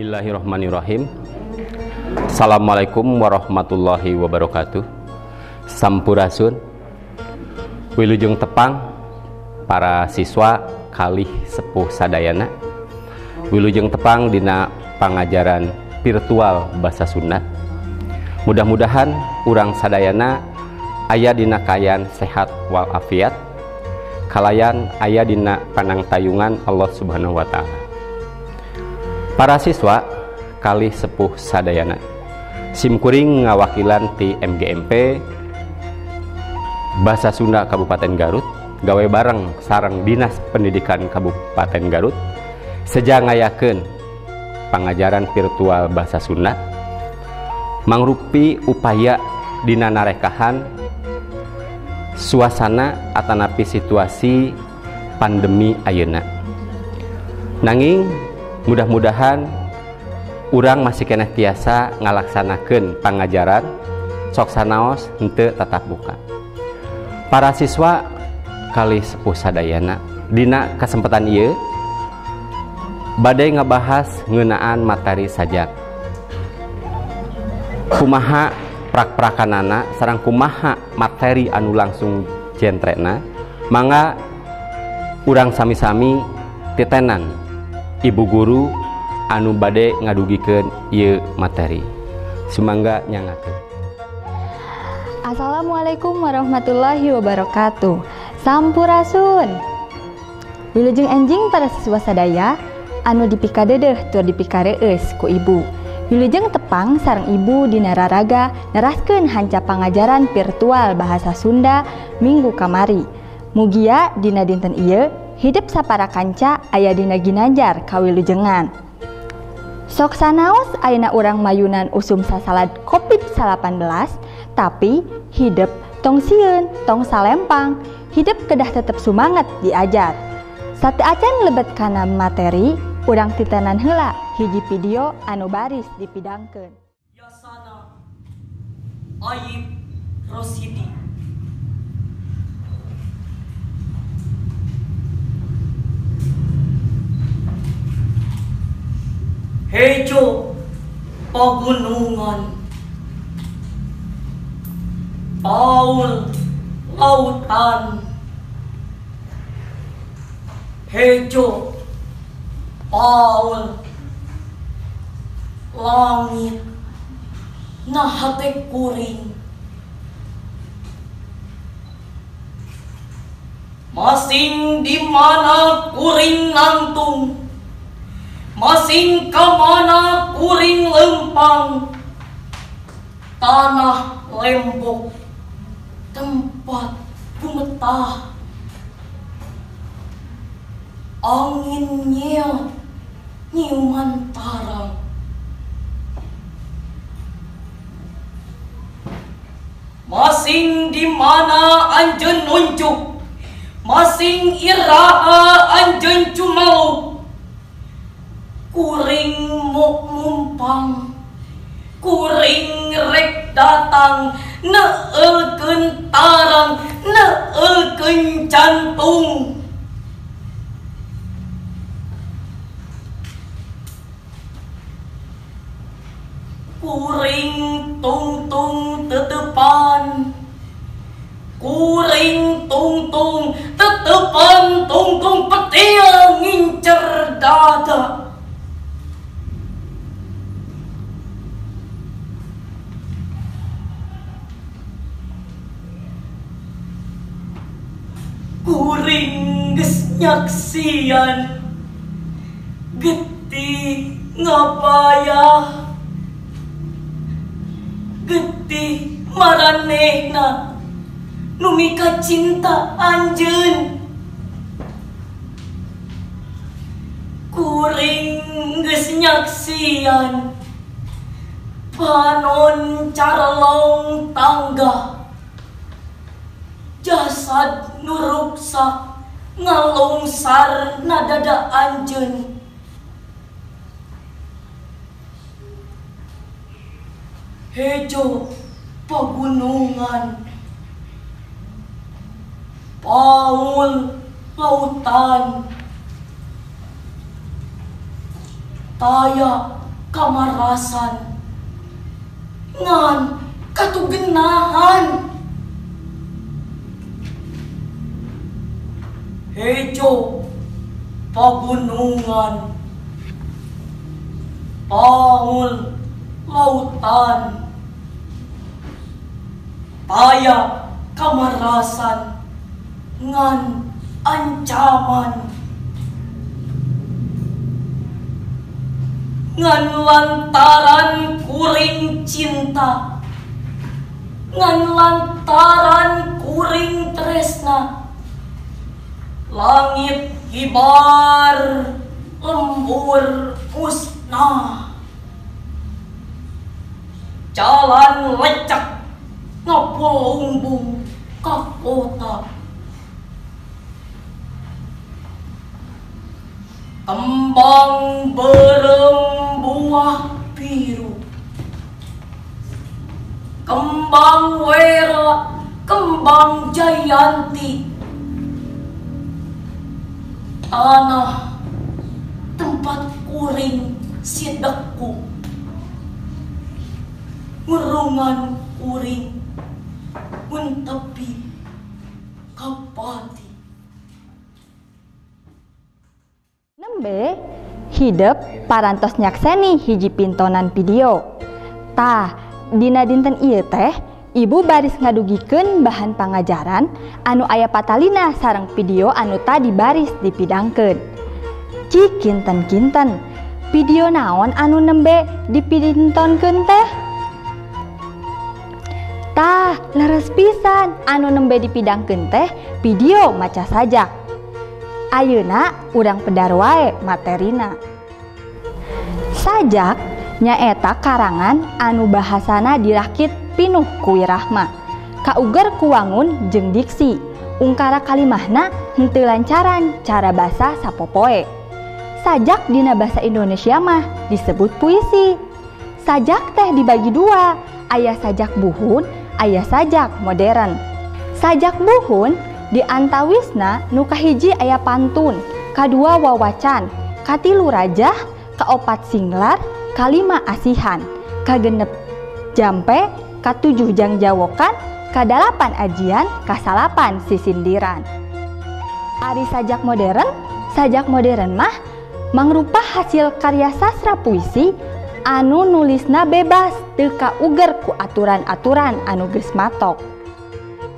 Bismillahirrahmanirrahim. Assalamualaikum warahmatullahi wabarakatuh. Sampurasun. Wilujeng tepang para siswa kalih sepuh sadayana. Wilujeng tepang dina pangajaran virtual bahasa Sunda. Mudah-mudahan urang sadayana aya dina kaayaan sehat walafiat, kalayan aya dina panangtayungan Allah Subhanahu wa taala. Para siswa kalih sepuh sadayana, simkuring ngawakilan ti MGMP Bahasa Sunda Kabupaten Garut gawe bareng sareng Dinas Pendidikan Kabupaten Garut seja ngayakeun pangajaran virtual bahasa Sunda mangrupi upaya dina narekahan suasana atanapi situasi pandemi ayeuna. Nanging mudah-mudahan urang masih keneh tiasa ngalaksanakeun pangajaran sok sanaos henteu tatap muka. Para siswa kalih sepuh sadayana, dina kesempatan ieu bade ngabahas ngeunaan materi sajak. Kumaha prak-prakanana sareng kumaha materi anu langsung jentrena, mangga urang sami-sami titenan ibu guru anu bade ngadugikeun ieu materi. Sumangga nyangakeun. Assalamualaikum warahmatullahi wabarakatuh. Sampurasun. Wilujeng enjing para siswa sadaya anu dipikadeudeeh tur dipikareueus ku ibu. Wilujeng tepang sareng ibu dina raraga neraskeun hanca pangajaran virtual bahasa Sunda minggu kamari. Mugia dina dinten ieu hidep sapara kanca aya dina ginanjar kawilujengan. Sok sanaos ayeuna urang mayunan usum sasalad Covid-19, tapi hidep tong sieun, tong salempang, hidep kedah tetep sumanget diajar. Sate acan lebet kana materi, urang titenan heula hiji video anu baris dipidangkeun. Yasana Ayib Rosidi. Hejo pagunungan, paul lautan, hejo paul langit, nahate kuring. Masing di mana kuring nangtung, masing kamana kuring lempang, tanah lembok tempat bumetah, angin nyeot nyiuman tarang. Masing di mana anjeun nunjuk, masing iraha anjeun cumaluk, kuring mok mumpang, kuring rek datang, neulkeun tarang, neulkeun jantung. Kuring tungtung tetepan, kuring tungtung tetepan, tungtung petil ngincer dada. Kuring geus nyaksian getih ngapayah, getih maranehna nu mika cinta anjeun. Kuring geus nyaksian panon carlong tangga, jasad nu ruksak ngalungsar na dada anjeun. Hejo pagunungan, paul lautan, taya Kamarasan ngan katugenahan. Hejo pagunungan, paul lautan, taya kamarasan ngan ancaman. Ngan lantaran kuring cinta, ngan lantaran kuring tresna, langit hibar lembur musnah, jalan lecek ngapulumbung ka kota. Kembang berem buah biru, kembang wera, kembang jayanti, tanah tempat kuring sidekku, ngurungan kuring muntepi kapati. Nembe hidep parantos nyakseni hiji pintonan video. Tah, dina dinten ieu teh ibu baris ngadugikeun bahan pangajaran anu aya patalina sareng video anu tadi baris dipidangkeun. Cik kinten-kinten, video naon anu nembe dipintonkeun teh? Tah, leres pisan anu nembe dipidangkeun teh video maca sajak. Ayeuna urang pedar wae materina. Sajak nyaeta karangan anu bahasana dirakit pinuh ku wirahma, kauger ku wangun jeung diksi, ungkara kalimahna henteu lancaran cara basa sapopoe. Sajak dina basa Indonesia mah disebut puisi. Sajak teh dibagi dua, aya sajak buhun, aya sajak modern. Sajak buhun di antawisna nu kahiji aya pantun, kadua wawacan, katilu rajah, kaopat singlar, kalima asihan, kagenep jampe, katujuh jangjawokan, kadalapan ajian, kasalapan sisindiran. Ari sajak modern mah mangrupa hasil karya sastra puisi anu nulisna bebas teu kauger ku aturan-aturan anu geus matok.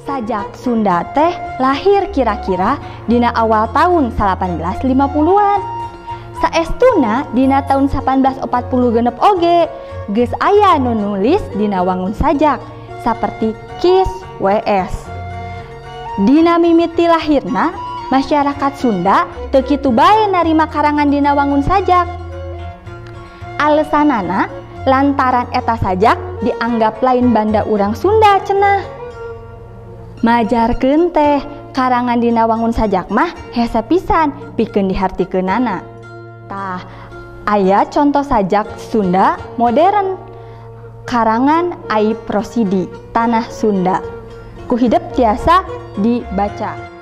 Sajak Sunda teh lahir kira-kira dina awal tahun 1850-an. Saestuna dina tahun 1846 oge geus aya nu nulis dina wangun sajak saperti Kis WS. Dina mimiti lahirna masyarakat Sunda teu kitu bae narima karangan dina wangun sajak. Alesanana lantaran eta sajak dianggap lain banda urang Sunda cenah. Majarkeun teh karangan dina wangun sajak mah hese pisan pikeun dihartikeunana. Tah, aya contoh sajak Sunda modern karangan Aip Rosidi, Tanah Sunda. Ku hidep tiasa dibaca.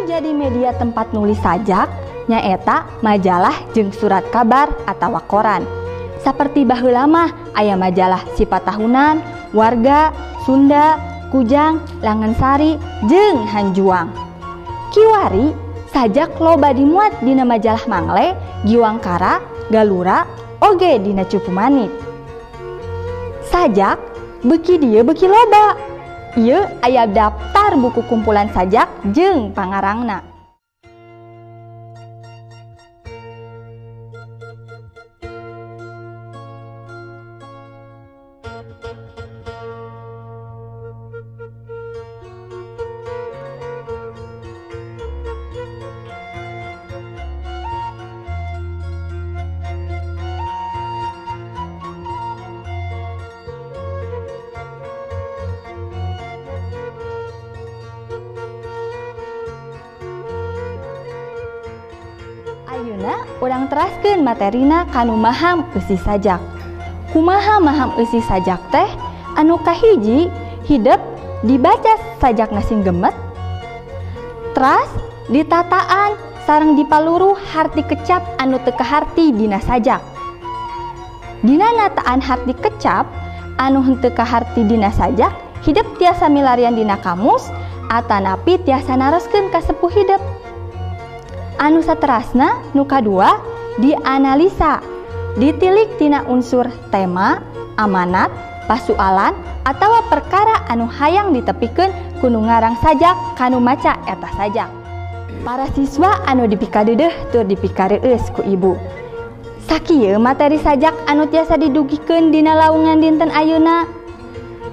Jadi media tempat nulis sajak nyaeta majalah jeung surat kabar atawa koran. Saperti baheula mah aya majalah Sifat Tahunan, Warga, Sunda, Kujang, Langensari, jeung Hanjuang. Kiwari sajak loba dimuat dina majalah Mangle, Giwangkara, Galura, oge dina Cupu Manik. Sajak beuki dieu beuki loba. Ieu aya daftar buku kumpulan sajak jeung pangarangna. Urang teraskeun materina kanu maham eusi sajak. Kumaha maham eusi sajak teh? Anu kahiji, hidep dibaca sajak sing gemet, teras ditataan sareng dipaluruh harti kecap anu teu kaharti dina sajak. Dina nataan harti kecap anu henteu kaharti dina sajak, hidep tiasa milarian dina kamus atanapi tiasa naroskeun ka sepuh hidep. Anu saterasna nu kadua dianalisa, ditilik tina unsur tema, amanat, pasualan atawa perkara anu hayang ditepikeun ku nu ngarang sajak kanu maca eta sajak. Para siswa anu dipikadeudeuh tur dipikareueus ku ibu. Sakieu materi sajak anu tiasa didugikeun dina laungan dinten ayeuna.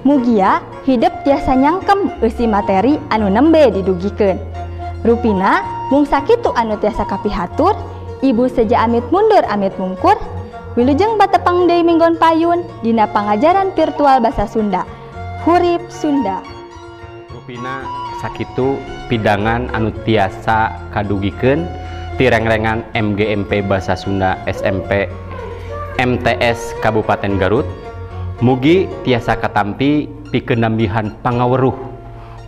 Mugia hidep tiasa nyangkem eusi materi anu nembe didugikeun. Rupina mung sakitu anu tiasa kapihatur, ibu seja amit mundur amit mungkur. Wilujeng batepang deui minggon payun dina pangajaran virtual basa Sunda. Hurip Sunda. Rupina sakitu pidangan anu tiasa kadugikeun ti rengrengan MGMP Basa Sunda SMP MTS Kabupaten Garut. Mugi tiasa katampi pikeun nambihan pangaweruh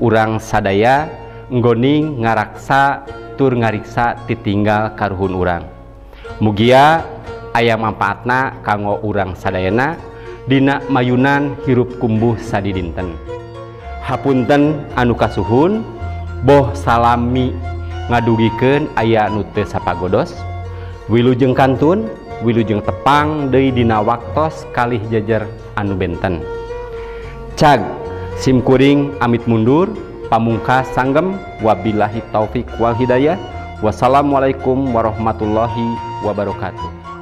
urang sadaya nggoning ngaraksa tur ngariksa titinggal karuhun urang. Mugia aya manfaatna kanggo urang sadayana dina mayunan hirup kumbuh sadidinten. Hapunten anu kasuhun, boh salami ngadugikeun aya nu teu sapagodos. Wilujeng kantun, wilujeng tepang deui dina waktos kalih jejer anu benten. Cag simkuring amit mundur, pamungkas sanggem, wabillahi taufik wal hidayah. Wassalamualaikum warahmatullahi wabarakatuh.